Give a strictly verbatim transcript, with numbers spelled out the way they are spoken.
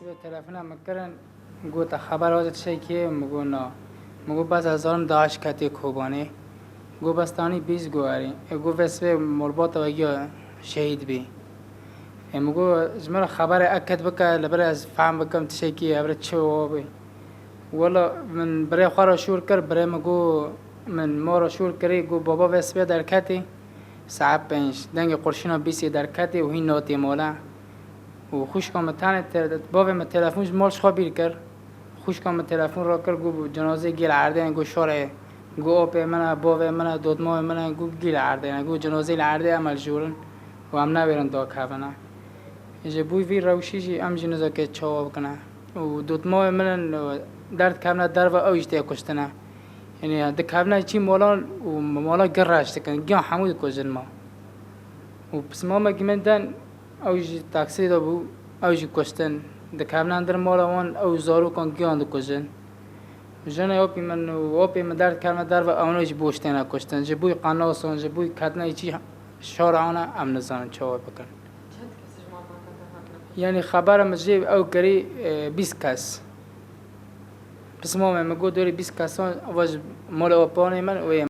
Wê telefona min kirin, gote xeber hate tiştekî ye, min got na. Min got bes ez zanim DAIŞ ketê Kobanê. Got bes tanî bîst got erê. Ê got vê sibê malbata we giya şehîd bî. Ê min got ji min re xeberê eket bike, li vir ez fehm bikim tiştekî ye, evre çi wa bî. Wela min birê xwe re şûr kir, birê min got, min ma re şûr kirî, got baba vê sibê derketî, saet pênc, dengê qurşîna bîsê derketî û hîn natê mala. Û xwişka min tenê te-, bavê min telefon ji mal ji xwe bîr kir. Xwişka min telefon rakir, got, cenazê gel erdê ne, got, şorê, got, opê min e, bavê min e, dotmavê min e, got, gel erdê ne, got, cenazê li erdê em eljorin û em newêrin dakevine. Ji bo vî rewşî jî em jî nizakê çawa bikine. Û dotmavê min in, derdikevine derve, ew jî tê kuştine. Yanî dikevine çî molan û mola gir reş dikin, giyan hemû dikujin ma. Û pismamekî min den, ew jî taksî de bû, ew jî kuştin. Dikevine dir mala wan, ew zarokan giyan dikujin. Jinê opî min û opê min derdikevine derve, ewna jî boş têne kuştin. Ji bo qenasan, ji bo ketina çî şara wana em nizanin çawa bikin. Çend kes ji malbata te hatine kuştin? Yanî xebera min jê ew kirî, e, bîst kes. Pismamê min got dorê bîst kesan va ji mala opanê min û ê